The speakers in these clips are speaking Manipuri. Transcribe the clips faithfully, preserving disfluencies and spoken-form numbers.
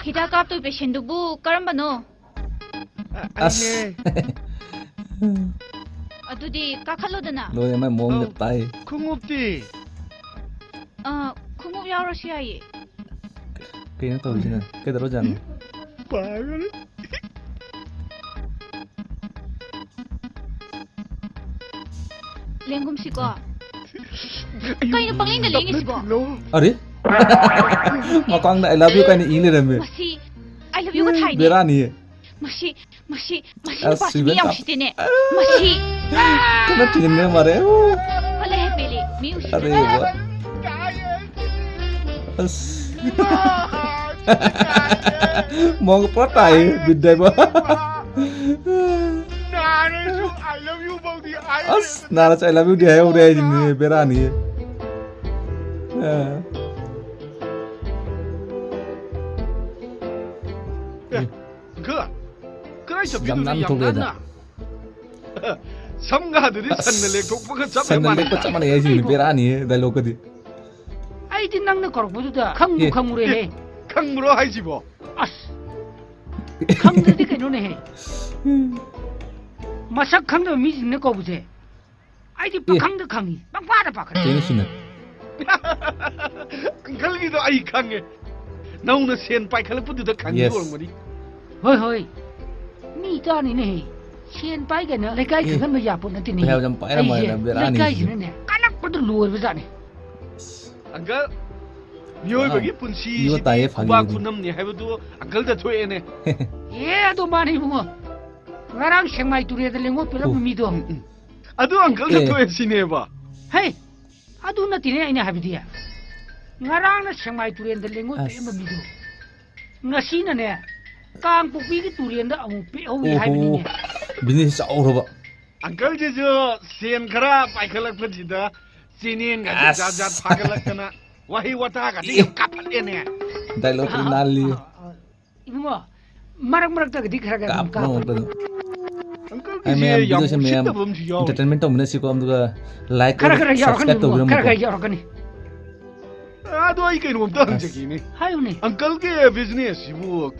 ꯍꯤꯗꯥꯛ ꯀꯥꯞꯇꯣꯏ ꯄꯦꯁꯦꯟꯗꯨꯕꯨ ꯀꯔꯝꯕꯅꯣ? ꯑꯁ꯫ ꯑꯗꯨꯗꯤ ꯀꯥꯈꯠꯂꯣꯗꯅ꯫ ꯂꯣꯏꯔꯦ, ꯃꯥꯏ ꯃꯑꯣꯡꯗ ꯑꯧ꯫ ꯇꯥꯏ꯫ ꯈꯣꯡꯎꯞꯇꯤ? ꯑ, ꯈꯣꯡꯎꯞ ꯌꯥꯎꯔꯁꯨ ꯌꯥꯏꯌꯦ꯫ ꯀꯩꯅꯣ ꯇꯧꯔꯤꯁꯤꯅ? ꯀꯩꯗꯧꯔꯖꯥꯠꯅꯣ? ꯄꯥꯒꯅꯨ꯫ ꯂꯦꯡꯒꯨꯝꯁꯤꯀꯣ꯫ ꯀꯩꯅꯣ ꯄꯪꯂꯦꯡꯗ ꯂꯦꯡꯉꯤꯁꯤꯕꯣ? ꯑꯔꯦ? ꯃꯈ꯭ꯋꯥꯡꯗ "I love you" ꯀꯥꯏꯅ ꯏ ꯂꯩꯔꯝꯃꯦ꯫ ꯃꯁꯤ "I love you"ꯒ ꯊꯥꯏꯅꯦ꯫ ꯕꯦꯔꯥꯅꯤꯌꯦ꯫ ꯃꯁꯤ, ꯃꯁꯤ, ꯃꯁꯤ ꯑꯁ, ꯅꯨꯄꯥꯁꯤ ꯃꯤ ꯁꯤꯕꯦꯟ ꯌꯥꯝ ꯇꯥ-, ꯎꯁꯤꯠꯇꯦꯅꯦ꯫ ꯃꯁꯤ꯫ ꯀꯟꯅ ꯊꯤꯖꯤꯟꯈ꯭ꯔꯦ ꯃꯥꯔꯦ꯫ ꯎ꯫ ꯐꯠꯂꯦ ꯍꯦ ꯄꯦꯂꯦ, ꯃꯤ ꯎꯁꯤꯠꯇꯦ꯫ ꯑꯔꯦ ꯋꯥ꯫ ꯑꯁ꯫ ꯃꯑꯣꯡ ꯄꯨꯔꯥ ꯇꯥꯏꯌꯦ, ꯕꯤꯠ ꯌꯥꯏꯕ꯫ ꯅꯥꯔꯁꯨ "I love you" ꯐꯥꯎꯗꯤ ꯍꯥꯏꯔꯦ꯫ ꯑꯁ, ꯅꯥꯔꯁꯨ "I love you"ꯗꯤ ꯍꯥꯏꯍꯧꯔꯦ ꯍꯥꯏꯁꯤꯅꯦ, ꯕꯦꯔꯥꯅꯤꯌꯦ꯫ ꯑ꯫ ꯑꯦ, ꯑꯪꯀꯜ, ꯀꯗꯥꯏ ꯑꯁ, ꯌꯥꯝ ꯆꯠꯄꯤꯗꯣꯏꯅꯣ ꯅꯥꯟ ꯌꯥꯝ ꯊꯣꯛꯂꯛꯑꯦꯗ꯫ ꯅꯥꯟꯅ? ꯁꯝꯒꯥꯗꯨꯗꯤ ꯑꯁ, ꯁꯟꯅ ꯂꯦꯛꯊꯣꯛꯄꯒ ꯆꯞ ꯍꯦꯛ ꯁꯟꯅ ꯂꯦꯛꯄ ꯃꯥꯟꯅꯩꯗ꯫ ꯆꯞ ꯃꯥꯟꯅꯩ ꯍꯥꯏꯁꯤꯅꯦ, ꯕꯦꯔꯥꯅꯤꯌꯦ dialogue ꯀꯗꯤ꯫ ꯑꯩꯗꯤ ꯅꯪꯅ ꯀꯧꯔꯛꯄꯗꯨꯗ ꯈꯪꯕꯨ ꯑꯦ꯫ ꯈꯪꯉꯨꯔꯦꯍꯦ꯫ ꯑꯦ, ꯈꯪꯕ꯭ꯔꯣ ꯍꯥꯏꯁꯤꯕꯣ? ꯑꯁ, ꯈꯪꯗ꯭ꯔꯗꯤ ꯀꯩꯅꯣꯅꯦꯍꯦ? ꯃꯁꯛ ꯈꯪꯗꯕ ꯃꯤꯁꯤꯡꯅ ꯀꯧꯕꯁꯦ ꯑꯩꯗꯤ ꯑꯦ꯫ ꯄꯥꯈꯪꯗ ꯈꯪꯉꯤ, ꯄꯪꯄꯥꯗ ꯄꯥꯈꯠꯂꯤ꯫ ꯀꯩꯅꯣ ꯁꯤꯅ? ꯑꯪꯀꯜꯒꯤꯗꯣ ꯑꯩ ꯈꯪꯉꯦ꯫ ꯅꯧꯅ ꯁꯦꯟ ꯄꯥꯏꯈꯠꯂꯛꯄꯗꯨꯗ ꯈꯪꯉꯤ ꯌꯦꯁ꯫ ꯑꯣꯏꯔꯝꯒꯅꯤ꯫ ꯍꯣꯏ, ꯍꯣꯏ꯫ ꯃꯤ ꯇꯥꯅꯤꯅꯦꯍꯦ꯫ ꯁꯦꯟ ꯄꯥꯏ ꯀꯥꯏꯅ ꯂꯩꯀꯥꯏ ꯑꯦ꯫ ꯈꯪꯍꯟꯕ ꯌꯥꯄꯣꯠ ꯅꯠꯇꯦꯅꯦ꯫ ꯄꯩꯁꯥ ꯌꯥꯝ ꯄꯥꯏꯔ ꯃꯥꯜꯂꯦ, ꯑꯩꯁꯦ ꯕꯦꯔꯥꯅꯤ ꯁꯤꯗꯤ꯫ ꯂꯩꯀꯥꯏꯁꯤꯅꯅꯦ ꯀꯜꯂꯛꯄꯗ ꯂꯣꯏꯕꯖꯥꯠꯅꯤ꯫ ꯑꯪꯀꯜ, ꯃꯤꯑꯣꯏꯕꯒꯤ ꯋꯥꯎ꯫ ꯄꯨꯟꯁꯤꯁꯤꯗꯤ ꯏꯌꯣ ꯇꯥꯏꯌꯦ, ꯈꯨꯕꯥꯛ ꯐꯥꯒꯤꯗꯤ꯫ ꯈꯨꯅꯝꯅꯦ ꯍꯥꯏꯕꯗꯨ ꯑꯪꯀꯜꯗ ꯊꯣꯛꯑꯦꯅꯦ꯫ ꯑꯦ, ꯑꯗꯣ ꯃꯥꯅꯦ ꯏꯕꯨꯡꯉꯣ꯫ ꯉꯔꯥꯡ ꯁꯦꯛꯃꯥꯏ ꯇꯨꯔꯦꯜꯗ ꯂꯦꯡꯉꯣꯏ ꯄꯦꯜꯂꯝꯕ ꯑꯣ꯫ ꯃꯤꯗꯣ꯫ ꯎꯝ, ꯎꯝ꯫ ꯑꯗꯨ ꯑꯪꯀꯜꯗ ꯑꯦ꯫ ꯊꯣꯛꯑꯦ ꯁꯤꯅꯦꯕ꯫ ꯍꯩ, ꯑꯗꯨ ꯅꯠꯇꯦꯅꯦ ꯑꯩꯅ ꯍꯥꯏꯕꯗꯤ꯫ ꯉꯔꯥꯡꯅ ꯁꯦꯛꯃꯥꯏ ꯇꯨꯔꯦꯜꯗ ꯂꯦꯡꯉꯣꯏ ꯑꯁ꯫ ꯄꯦꯛꯑꯝꯕ ꯃꯤꯗꯣ ꯉꯁꯤꯅꯅꯦ ꯀꯥꯡꯄꯣꯛꯄꯤꯒꯤ ꯇꯨꯔꯦꯜꯗ ꯑꯃꯨꯛ ꯄꯦꯛꯍꯧꯏ ꯑꯣꯍꯣ꯫ ꯍꯥꯏꯕꯅꯤꯅꯦ꯫ ꯕꯤꯖꯤꯅꯦꯁ ꯆꯥꯎꯈ꯭ꯔꯕ꯫ ꯑꯪꯀꯜꯁꯤꯁꯨ ꯁꯦꯟ ꯈꯔ ꯄꯥꯏꯈꯠꯂꯛꯄꯁꯤꯗ ꯆꯦꯅꯦꯟꯒꯁꯦ ꯑꯁ꯫ ꯖꯥꯠ ꯖꯥꯠ ꯐꯥꯒꯠꯂꯛꯇꯅ ꯋꯥꯍꯩ ꯋꯥꯇꯥꯒꯗꯤ ꯑꯦ꯫ ꯌꯥꯝ ꯀꯥꯞꯍꯠꯂꯦꯅꯦ꯫ Dialogue T ꯅꯥꯜꯂꯤ꯫ ꯑꯥ, ꯑꯥ, ꯑꯥ꯫ ꯏꯕꯨꯡꯉꯣ, ꯃꯔꯛ ꯃꯔꯛꯇꯒꯗꯤ ꯈꯔ ꯈꯔ ꯑꯗꯨꯝ ꯀꯥꯞꯄ ꯀꯥꯞꯄꯣ꯫ ꯉꯝꯕꯗꯣ꯫ ꯑꯪꯀꯜꯒꯤꯁꯦ ꯑꯩ ꯃꯌꯥꯝ ꯌꯥꯝ ꯚꯤꯗꯤꯑꯣꯁꯦ ꯃꯌꯥꯝ ꯎꯁꯤꯠꯇꯕ ꯑꯃꯁꯨ ꯌꯥꯎꯔꯤ꯫ Entertainment ꯇꯧꯃꯤꯟꯅꯁꯤꯀꯣ, ꯑꯗꯨꯒ like ꯈꯔ ꯀꯣ, ꯈꯔ ꯌꯥꯎꯔꯛꯀꯅꯤ subscribe ꯏꯕꯨꯡꯉꯣ, ꯈꯔ ꯇꯧꯕꯤꯔꯝꯃꯨꯀꯣ꯫ ꯈꯔ ꯌꯥꯎꯔꯛꯀꯅꯤ꯫ ꯑꯗꯣ ꯑꯩ ꯀꯩꯅꯣꯝꯇ ꯍꯪꯖꯒꯦꯅꯦ꯫ ꯍꯥꯏꯌꯨꯅꯦ꯫ ꯑꯪꯀꯜꯒꯤ ꯕꯤꯖꯤꯅꯦꯁꯁꯤꯕꯨ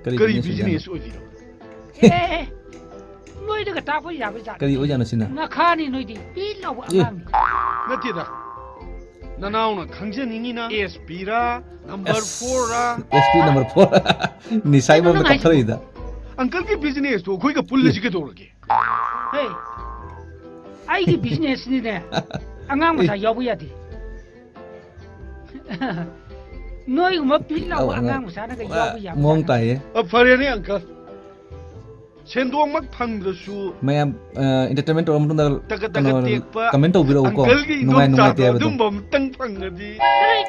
ꯀꯔꯤ ꯀꯔꯤ ꯕꯤꯖꯤꯅꯦꯁ ꯕꯤꯖꯤꯅꯦꯁ ꯑꯣꯏꯖꯥꯠꯅꯣ? ꯑꯣꯏꯕꯤꯔꯕ? ꯑꯦ, ꯅꯣꯏꯗꯒ ꯇꯥꯛꯄ ꯌꯥꯕ ꯖꯥꯠ ꯀꯔꯤ ꯑꯣꯏꯖꯥꯠꯅꯣ ꯁꯤꯅ? ꯉꯥꯈꯥꯅꯤ ꯅꯣꯏꯗꯤ꯫ ꯄꯤ ꯂꯥꯎꯕ ꯑꯦ꯫ ꯑꯉꯥꯡꯅꯤ꯫ ꯅꯠꯇꯦꯗ꯫ ꯅꯅꯥꯎꯅ ꯈꯪꯖꯅꯤꯡꯉꯤꯅ ꯑꯦꯁ ꯄꯤꯔꯥ, ꯅꯝꯕꯔ ꯑꯁ, ꯐꯣꯔꯔꯥ? S P number four. ꯅꯤꯁꯥꯏ ꯀꯩꯅꯣ ꯃꯔꯝꯗ ꯅꯪ ꯍꯥꯏꯁꯤꯕꯣ? ꯀꯞꯊꯔꯛꯏꯗ꯫ ꯑꯪꯀꯜꯒꯤ ꯕꯤꯖꯤꯅꯦꯁꯇꯣ ꯑꯩꯈꯣꯏꯒ ꯄꯨꯜꯂꯁꯤ ꯑꯦ꯫ ꯀꯩꯗꯧꯔꯒꯦ? ꯍꯦ, ꯑꯩꯒꯤ ꯕꯤꯖꯤꯅꯦꯁꯅꯤꯅꯦ꯫ ꯑꯉꯥꯡ ꯃꯆꯥ ꯑꯦ꯫ ꯌꯥꯎꯕ ꯌꯥꯗꯦ꯫ ꯅꯣꯏꯒꯨꯝꯕ ꯄꯤꯠ ꯂꯥꯎꯕ ꯑꯧ, ꯑꯉꯥꯡ ꯑꯉꯥꯡ꯫ ꯃꯆꯥꯅꯒ ꯄꯨꯔꯥ ꯌꯥꯎꯕ ꯌꯥꯕ ꯃꯑꯣꯡ ꯖꯥꯠ ꯅꯠꯇꯦ꯫ ꯇꯥꯏꯌꯦ꯫ ꯑ, ꯐꯔꯦꯅꯦ, ꯑꯪꯀꯜ꯫ ꯁꯦꯟꯗꯣꯡꯃꯛ ꯐꯪꯗ꯭ꯔꯁꯨ ꯃꯌꯥꯝ, ꯑ, entertainment ꯇꯧꯔ ꯃꯇꯨꯡꯗ ꯇꯒꯠ ꯇꯒꯠ ꯀꯩꯅꯣ, ꯇꯦꯛꯄ comment ꯇꯧꯕꯤꯔꯛꯎꯀꯣ꯫ ꯑꯪꯀꯜꯒꯤ ꯅꯨꯡꯉꯥꯏ ꯏꯟꯗꯣꯝꯆꯥꯗꯣ ꯅꯨꯡꯉꯥꯏꯇꯦ ꯍꯥꯏꯕꯗꯣ꯫ ꯑꯗꯨꯝꯕ ꯑꯝꯇꯪ ꯐꯪꯉꯗꯤ꯫ ꯀꯔꯤ?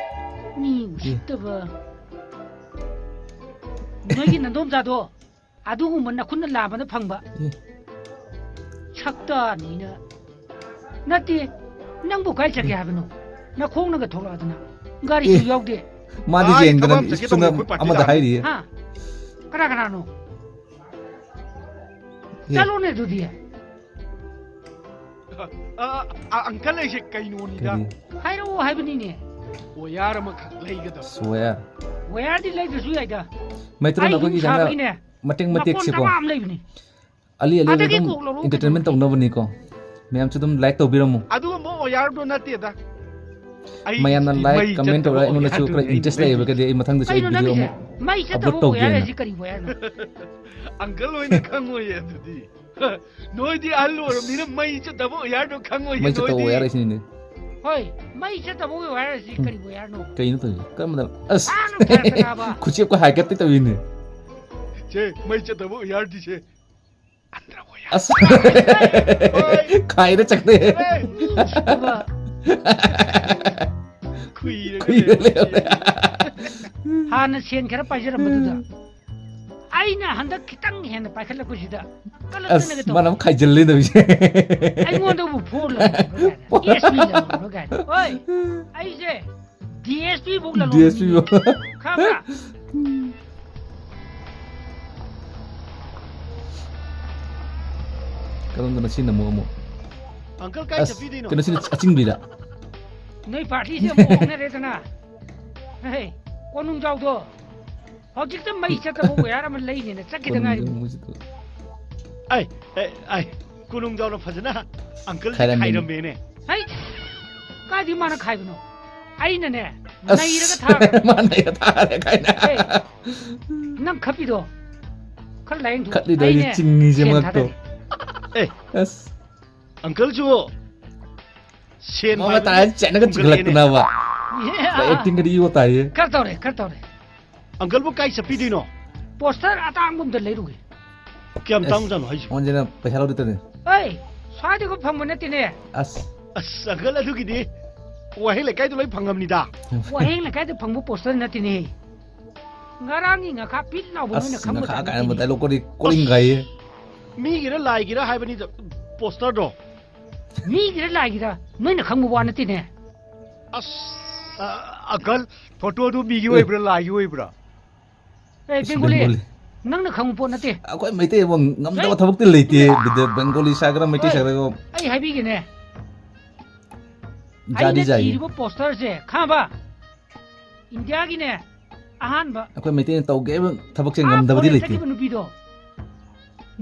ꯃꯤ ꯎꯁꯤꯠꯇꯕ꯫ ꯅꯣꯏꯒꯤ ꯅꯗꯣꯝꯆꯥꯗꯣ ꯑꯗꯨꯒꯨꯝꯕ ꯅꯈꯨꯠꯅ ꯂꯥꯝꯕꯗ ꯐꯪꯕ꯫ ꯑꯦ꯫ ꯁꯛꯇꯥꯅꯤꯅ꯫ ꯅꯠꯇꯦ, ꯅꯪꯕꯨ ꯀꯥꯏ ꯆꯠꯀꯦ ꯍꯥꯏꯕꯅꯣ? ꯅꯈꯣꯡꯅꯒ ꯊꯣꯛꯂꯛꯑꯗꯅ꯫ ꯒꯥꯔꯤꯁꯨ ꯑꯦ꯫ ꯌꯥꯎꯗꯦ꯫ ꯃꯥꯗꯤ ꯑꯥ, ꯌꯦꯡꯗꯅ ꯊꯕꯛ ꯑꯃ ꯆꯠꯀꯦ ꯁꯣꯝꯗ ꯇꯧꯕ ꯑꯩꯈꯣꯏ ꯄꯥꯔꯇꯤ ꯑꯃꯗ ꯇꯥꯔꯦ꯫ ꯍꯥꯏꯔꯤꯌꯦ꯫ ꯍꯥ? ꯀꯅꯥ ꯀꯅꯥꯅꯣ? ꯑꯦ꯫ ꯆꯠꯂꯣꯅꯦ ꯑꯗꯨꯗꯤ꯫ ꯑ, ꯑ, ꯑ, ꯑꯪꯀꯜ, ꯑꯩꯁꯦ ꯀꯩꯅꯣꯅꯤꯗ꯫ ꯀꯔꯤ? ꯍꯥꯏꯔꯛꯑꯣ ꯍꯥꯏꯕꯅꯤꯅꯦ꯫ ꯋꯥꯌꯥꯔ ꯑꯃꯈꯛ ꯂꯩꯒꯗꯕ꯫ ꯑꯁ, ꯋꯥꯌꯥꯔ꯫ ꯋꯥꯌꯥꯔꯗꯤ ꯂꯩꯗ꯭ꯔꯁꯨ ꯌꯥꯏꯗ꯫ ꯃꯩꯇ꯭ꯔꯣꯟ ꯑꯩ ꯌꯨꯝ ꯑꯩꯈꯣꯏꯒꯤ ꯍꯥꯟꯅ ꯁꯥꯕꯒꯤꯅꯦ꯫ ꯃꯇꯦꯛ ꯃꯀꯣꯟ ꯃꯇꯦꯛꯁꯦꯀꯣ꯫ ꯇꯔꯥ ꯑꯃ ꯂꯩꯕꯅꯤ꯫ ꯑꯂꯤ ꯑꯂꯤ ꯑꯗꯒꯤ ꯑꯗꯨꯝ ꯀꯣꯛ ꯂꯧꯔꯣ entertainment ꯀꯩꯗꯧꯔꯒꯦ? ꯇꯧꯅꯕꯅꯤꯀꯣ꯫ ꯃꯌꯥꯝꯁꯨ ꯑꯗꯨꯝ like ꯇꯧꯕꯤꯔꯝꯃꯨ꯫ ꯑꯗꯨꯒꯨꯝꯕ ꯋꯥꯌꯥꯔꯗꯣ ꯅꯠꯇꯦꯗ꯫ ꯑꯩ ꯃꯌꯥꯝꯅ ꯃꯩ like, comment ꯆꯠꯇꯕ ꯇꯧꯔꯒ ꯑꯩꯉꯣꯟꯗꯁꯨ ꯋꯥꯌꯥꯔꯗꯨꯅꯦ ꯈꯔ ꯑꯩꯅ interest ꯂꯩꯔꯒꯗꯤ ꯂꯩꯔꯤꯁꯦ꯫ ꯑꯩ ꯃꯊꯪꯗꯁꯨ ꯑꯩ ꯀꯩꯅꯣ video ꯅꯪꯒꯤꯁꯦ? ꯑꯃꯨꯛ ꯃꯩ upload ꯆꯠꯇꯕ ꯇꯧꯒꯦꯅ꯫ ꯋꯥꯌꯥꯔ ꯍꯥꯏꯁꯤ ꯀꯔꯤ ꯋꯥꯌꯥꯔꯅꯣ? ꯑꯪꯀꯜ ꯍꯣꯏꯅ ꯈꯪꯉꯣꯏꯌꯦ ꯑꯗꯨꯗꯤ꯫ ꯅꯣꯏꯗꯤ ꯑꯍꯜ ꯑꯣꯏꯔꯕꯅꯤꯅ ꯑꯁ꯫ ꯃꯩ ꯆꯠꯇꯕ ꯋꯥꯌꯥꯔꯗꯣ ꯈꯪꯉꯣꯏꯌꯦ ꯃꯩ ꯆꯠꯇꯕ ꯅꯣꯏꯗꯤ꯫ ꯋꯥꯌꯥꯔ ꯍꯥꯏꯁꯤꯅꯤꯅꯦ꯫ ꯍꯣꯏ, ꯃꯩ ꯆꯠꯇꯕ ꯋꯥꯌꯥꯔ ꯍꯥꯏꯁꯤ ꯎꯝ꯫ ꯀꯔꯤ ꯋꯥꯌꯥꯔꯅꯣ? ꯀꯩꯅꯣ ꯇꯧꯔꯤꯁꯦ? ꯀꯔꯝꯕꯗ? ꯑꯁ! ꯇꯥꯡꯅ ꯊꯥꯔꯛꯀꯅꯕ꯫ ꯈꯨꯠꯁꯦꯞꯀ ꯍꯥꯏꯒꯠꯇ ꯇꯧꯔꯤꯅꯦ꯫ ꯁꯦ, ꯃꯩ ꯆꯠꯇꯕ ꯋꯥꯌꯥꯔꯗꯤ ꯁꯦ꯫ ꯑꯁ! ꯈꯥꯏꯔ ꯆꯠꯈ꯭ꯔꯦ꯫ ꯃꯤ ꯎꯁꯤꯠꯇꯕ꯫ ꯈꯨꯏꯔꯒ ꯈꯨꯏꯔ ꯂꯩꯔꯝꯃꯦ꯫ ꯂꯩꯔꯝꯃꯦ꯫ ꯍꯥꯟꯅ ꯁꯦꯟ ꯈꯔ ꯄꯥꯏꯖꯔꯝꯕꯗꯨꯗ ꯑꯩꯅ ꯍꯟꯗꯛ ꯈꯤꯇꯪ ꯍꯦꯟꯅ ꯄꯥꯏꯈꯠꯂꯛꯄꯁꯤꯗ ꯀꯂꯛꯇꯅꯒ ꯑꯁ, ꯇꯧ꯫ ꯃꯥꯅ ꯑꯃꯨꯛ ꯈꯥꯏꯖꯤꯜꯂꯦ ꯇꯧꯔꯤꯁꯦ꯫ ꯑꯩꯉꯣꯟꯗꯕꯨ ꯐꯣꯟ ꯂꯧꯔꯛꯄ꯭ꯔꯣ ꯀꯥꯏꯅ, ꯑꯦꯁ ꯄꯤ ꯂꯧꯔꯛꯄ꯭ꯔꯣ ꯀꯥꯏꯅ꯫ ꯍꯣꯏ, ꯑꯩꯁꯦ ꯗꯤ ꯑꯦꯁ ꯄꯤ ꯐꯥꯎ ꯂꯧꯔꯛꯄ ꯗꯤ ꯑꯦꯁ ꯄꯤ ꯃꯤꯅꯦ꯫ ꯐꯥꯎ꯫ ꯈꯪꯕ꯭ꯔꯥ? ꯀꯔꯝꯕꯅ ꯁꯤꯅ ꯑꯃꯨꯛ ꯑꯃꯨꯛ? ꯑꯪꯀꯜ, ꯀꯥꯏ ꯑꯁ, ꯆꯠꯄꯤꯗꯣꯏꯅꯣ? ꯀꯩꯅꯣ ꯁꯤꯅ ꯑꯆꯤꯡꯕꯤꯗ꯫ ꯅꯣꯏ ꯄꯥꯔꯇꯤꯁꯦ ꯑꯃꯨꯛ ꯑꯣꯛꯅꯔꯦꯗꯅ꯫ ꯍꯦ, ꯀꯣꯅꯨꯡꯖꯥꯎꯗꯣ ꯍꯧꯖꯤꯛꯇ ꯃꯩ ꯆꯠꯇꯕ ꯋꯦꯌꯥꯔ ꯑꯃ ꯂꯩꯅꯦꯅ ꯆꯠꯈꯤꯗ ꯉꯥꯏꯔꯤꯕꯅꯤ꯫ ꯀꯣꯅꯨꯡꯖꯥꯎ ꯃꯨꯁꯤꯗ꯫ ꯑꯩ ꯑꯩ ꯑꯩ ꯀꯣꯅꯨꯡꯖꯥꯎꯅ ꯐꯖꯅ ꯑꯪꯀꯜꯁꯦ ꯈꯥꯏꯔꯝꯃꯤꯅꯤ꯫ ꯈꯥꯏꯔꯝꯃꯦꯅꯦ꯫ ꯍꯩ, ꯀꯥꯏꯗꯤ ꯃꯥꯅ ꯈꯥꯏꯕꯅꯣ? ꯑꯩꯅꯅꯦ ꯑꯁ, ꯅꯩꯔꯒ ꯊꯥꯈ꯭ꯔꯦ꯫ ꯃꯥ ꯅꯩꯔ ꯊꯥꯔꯦ ꯀꯥꯏꯅ꯫ ꯍꯦ, ꯅꯪ ꯈꯞꯄꯤꯗꯣ ꯈꯔ ꯂꯥꯏꯌꯦꯡꯊꯣꯛ꯫ ꯈꯠꯂꯤꯗꯣ ꯑꯩꯅ ꯑꯩꯅꯦ ꯆꯤꯡꯉꯤꯁꯦ ꯁꯦꯟ ꯃꯉꯛꯇꯣ꯫ ꯊꯥꯗꯒꯦ꯫ ꯑꯦ, ꯑꯁ, ꯑꯪꯀꯜꯁꯨ ꯁꯦꯟ ꯃꯃ ꯄꯥꯏꯕ ꯇꯥꯏ ꯆꯠꯅꯒ ꯍꯨꯟꯒꯠꯂꯛꯑꯦꯅꯦ꯫ ꯆꯤꯡꯈꯠꯂꯛꯇꯅꯕ꯫ ꯌꯦ, ꯑꯦꯛꯇꯤꯡ ꯀꯔꯤ ꯏꯌꯣ ꯇꯥꯏꯌꯦ꯫ ꯈꯔ ꯇꯧꯔꯦ, ꯈꯔ ꯇꯧꯔꯦ꯫ ꯑꯪꯀꯜꯕꯨ ꯀꯥꯏ ꯆꯠꯄꯤꯗꯣꯏꯅꯣ? ꯄꯣꯁꯇꯔ ꯑꯇꯥꯡꯕ ꯑꯝꯇ ꯂꯩꯔꯨꯒꯦ꯫ ꯀꯌꯥꯝ ꯑꯁ, ꯇꯥꯡꯖꯥꯠꯅꯣ ꯍꯥꯏꯁꯤꯕꯣ? ꯑꯣꯟꯁꯤꯅ ꯄꯩꯁꯥ ꯂꯧꯗꯣꯏ ꯇꯧꯔꯤ꯫ ꯑꯩ ꯁ꯭ꯋꯥꯏꯗꯒ ꯐꯪꯕ ꯅꯠꯇꯦꯅꯦ꯫ ꯑꯁ, ꯑꯁ, ꯑꯪꯀꯜ, ꯑꯗꯨꯒꯤꯗꯤ ꯋꯥꯍꯦꯡ ꯂꯩꯀꯥꯏꯗ ꯂꯣꯏ ꯐꯪꯉꯝꯅꯤꯗ꯫ ꯋꯥꯍꯦꯡ ꯂꯩꯀꯥꯏꯗ ꯐꯪꯕ ꯄꯣꯁꯇꯔ ꯅꯠꯇꯦꯅꯦ꯫ ꯉꯔꯥꯡꯒꯤ ꯉꯥꯈꯥ ꯄꯤꯠ ꯂꯥꯎꯕ ꯅꯣꯏꯅ ꯑꯁ, ꯈꯪꯕ ꯉꯥꯈꯥ ꯇꯥꯏꯞ ꯀꯥꯏꯅ ꯅꯠꯇꯦꯅꯦ꯫ ꯗꯥꯏꯂꯣꯛ ꯀꯣꯔꯤ ꯀꯣꯔꯤꯡ ꯒꯥꯏꯌꯦ꯫ ꯃꯤꯒꯤꯔ ꯂꯥꯏꯒꯤꯔ ꯍꯥꯏꯕꯅꯤꯗ ꯄꯣꯁꯇꯔꯗꯣ꯫ ꯃꯤꯒꯤꯔ ꯂꯥꯏꯒꯤꯔ ꯅꯣꯏꯅ ꯈꯪꯕ ꯋꯥ ꯅꯠꯇꯦꯅꯦ꯫ ꯑꯁ, ꯑ, ꯑꯪꯀꯜ, ꯐꯣꯇꯣꯗꯨ ꯃꯤꯒꯤ ꯑꯣꯏꯕ꯭ꯔꯥ ꯂꯥꯏꯒꯤ ꯑꯣꯏꯕ꯭ꯔꯥ? ꯑꯦ, ꯑꯁ, ꯕꯦꯡꯒꯣꯂꯤ, ꯕꯦꯡꯒꯣꯂꯤ꯫ ꯅꯪꯅ ꯈꯪꯕ ꯄꯣꯠ ꯅꯠꯇꯦ꯫ ꯑꯩꯈꯣꯏ ꯃꯩꯇꯩ ꯑꯃ ꯉꯝꯗꯕ ꯊꯕꯛꯇꯤ ꯂꯩꯇꯦ꯫ ꯕꯦꯡꯒꯣꯂꯤ ꯁꯥꯒꯦꯔꯥ, ꯃꯩꯇꯩ ꯍꯣꯏ, ꯁꯥꯒꯦꯔꯥ꯫ ꯑꯩ ꯍꯥꯏꯕꯤꯒꯦꯅꯦ꯫ ꯖꯥꯗꯤ ꯑꯩꯅ ꯖꯥꯏ꯫ ꯊꯤꯔꯤꯕ ꯄꯣꯁꯇꯔꯁꯦ ꯈꯪꯉꯕ? ꯏꯟꯗꯤꯌꯥꯒꯤꯅꯦ ꯑꯍꯥꯟꯕ ꯑꯩꯈꯣꯏ ꯃꯩꯇꯩꯅ ꯇꯧꯒꯦ ꯍꯥꯏꯕ ꯊꯕꯛꯁꯦ ꯑꯥ, ꯉꯝꯗꯕꯗꯤ foreign ꯂꯩꯇꯦ꯫ ꯆꯠꯈꯤꯕ ꯅꯨꯄꯤꯗꯣ,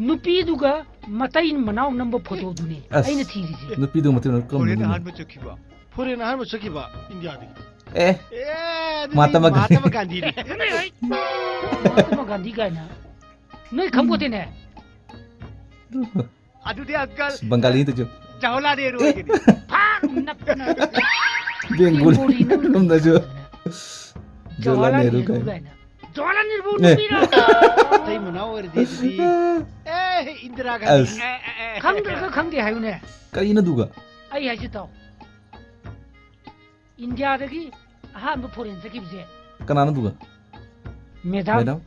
ꯅꯨꯄꯤꯗꯨꯒ ꯃꯇꯩ ꯃꯅꯥꯎ ꯅꯝꯕ ꯐꯣꯇꯣꯗꯨꯅꯦ ꯑꯁ, ꯑꯩꯅ ꯊꯤꯔꯤꯁꯦ꯫ ꯅꯨꯄꯤꯗꯨ ꯃꯇꯩ ꯃꯅꯥꯎ ꯐꯣꯔꯦꯟ ꯀꯔꯝꯕꯅꯣꯅꯦ? ꯑꯍꯥꯟꯕ ꯆꯠꯈꯤꯕ꯫ ꯐꯣꯔꯦꯟ ꯑꯍꯥꯟꯕ ꯆꯠꯈꯤꯕ ꯏꯟꯗꯤꯌꯥꯗꯒꯤ꯫ ꯑꯦ, ꯑꯦ, ꯑꯗꯨꯗꯤ ꯃꯍꯥꯇꯃ ꯒꯥꯟꯙꯤ꯫ ꯃꯍꯥꯇꯃ ꯒꯥꯟꯙꯤꯅꯤ꯫ ꯃꯍꯥꯇꯃ ꯒꯥꯟꯙꯤ ꯀꯥꯏꯅ ꯅꯣꯏ ꯈꯪꯄꯣꯠꯇꯦꯅꯦ꯫ ꯑꯗꯨꯗꯤ ꯑꯪꯀꯜ ꯕꯪꯒꯥꯂꯤꯗꯨꯁꯨ꯫ ꯖꯋꯥꯍꯔꯂꯥꯜ ꯅꯦꯍꯔꯨ ꯑꯣꯏꯒꯅꯤ꯫ ꯐꯥꯛ ꯅꯞꯇꯅ ꯕꯦꯡꯒꯣꯂꯤ ꯕꯦꯡꯒꯣꯂꯤ ꯅꯪ ꯂꯣꯝꯗꯁꯨ꯫ ꯖꯋꯥꯍꯔꯂꯥꯜ ꯅꯦꯍꯔꯨ ꯀꯥꯏꯅ꯫ ꯀꯥꯏꯅ꯫ ꯖꯋꯥꯍꯔꯂꯥꯜ ꯅꯦꯍꯔꯨ ꯅꯦ꯫ ꯅꯨꯄꯤꯔꯣ? ꯃꯇꯩ ꯃꯅꯥꯎ ꯑꯣꯏꯔꯗꯤ ꯑꯗꯨꯗꯤ꯫ ꯑꯦ, ꯏꯟꯗꯤꯔꯥ ꯒꯥꯟꯙꯤ꯫ ꯑꯁ꯫ ꯑꯦ, ꯑꯦ, ꯑꯦ, ꯑꯦ꯫ ꯈꯪꯗ꯭ꯔꯒ ꯈꯪꯗꯦ ꯍꯥꯏꯌꯨꯅꯦ꯫ ꯀꯔꯤꯅꯣ ꯑꯗꯨꯒ? ꯑꯩ ꯍꯥꯏꯁꯤ ꯇꯥꯎ꯫ ꯏꯟꯗꯤꯌꯥꯗꯒꯤ ꯑꯍꯥꯟꯕ ꯐꯣꯔꯦꯟ ꯆꯠꯈꯤꯕꯁꯦ ꯀꯅꯥꯅꯣ ꯑꯗꯨꯒ? ꯃꯦꯗꯥꯝ꯫ ꯃꯦꯗꯥꯝ?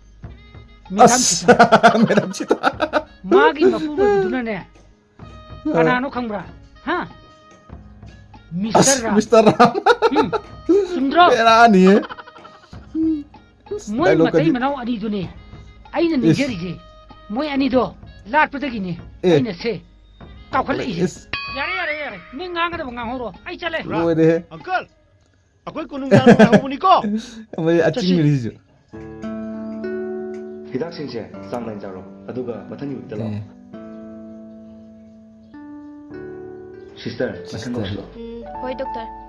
ꯃꯦꯗꯥꯝ ꯑꯁ! ꯁꯤꯇꯥ꯫ ꯃꯦꯗꯥꯝ ꯁꯤꯇꯥ꯫ ꯃꯥꯒꯤ ꯃꯄꯨꯔꯣꯏꯕꯗꯨꯅꯅꯦ ꯀꯅꯥꯅꯣ ꯈꯪꯕ꯭ꯔꯥ? ꯍꯥ? ꯃꯤꯁꯇꯔ ꯑꯁ, ꯔꯥꯝ꯫ ꯃꯤꯁꯇꯔ ꯔꯥꯝ꯫ ꯎꯝ, ꯆꯨꯝꯗ꯭ꯔꯣ? ꯕꯦꯔꯥꯅꯤꯍꯦ꯫ ꯃꯣꯏ ꯗꯥꯏꯂꯣꯛ ꯃꯇꯩ ꯀꯗꯤ꯫ ꯃꯅꯥꯎ ꯑꯅꯤꯗꯨꯅꯦ ꯑꯩꯅ ꯏꯁ꯫ ꯅꯤꯡꯖꯔꯤꯁꯦ꯫ ꯃꯣꯏ ꯑꯅꯤꯗꯣ ꯂꯥꯠꯄꯗꯒꯤꯅꯦ ꯑꯦ꯫ ꯑꯩꯅ ꯁꯦ ꯀꯥꯎꯈꯠꯂꯛꯏꯁꯦ꯫ ꯏꯁ꯫ ꯌꯥꯔꯦ, ꯌꯥꯔꯦ, ꯌꯥꯔꯦ꯫ ꯅꯣꯏ ꯉꯥꯡꯒꯗꯕ ꯉꯥꯡꯍꯧꯔꯣ꯫ ꯑꯩ ꯆꯠꯂꯦ꯫ ꯂꯣꯏꯔꯦꯍꯦ꯫ ꯑꯪꯀꯜ, ꯑꯩꯈꯣꯏ ꯀꯣꯅꯨꯡ ꯌꯥꯝꯅ ꯍꯧꯕꯅꯤꯀꯣ꯫ ꯃꯣꯏ ꯑꯆꯤꯡꯕꯅꯤ ꯁꯤꯁꯨ꯫ ꯍꯤꯗꯥꯛꯁꯤꯡꯁꯦ ꯆꯥꯡ ꯅꯥꯏꯅ ꯆꯥꯔꯣ, ꯑꯗꯨꯒ ꯃꯊꯪꯒꯤ ꯋꯤꯛꯇ ꯂꯥꯛꯑꯣ꯫ ꯑꯦ, ꯁꯤꯁꯇꯔ, ꯃꯊꯪ ꯁꯤꯁꯇꯔ꯫ ꯀꯧꯁꯤꯜꯂꯣ꯫ ꯎꯝ, ꯍꯣꯏ ꯗꯣꯛꯇꯔ꯫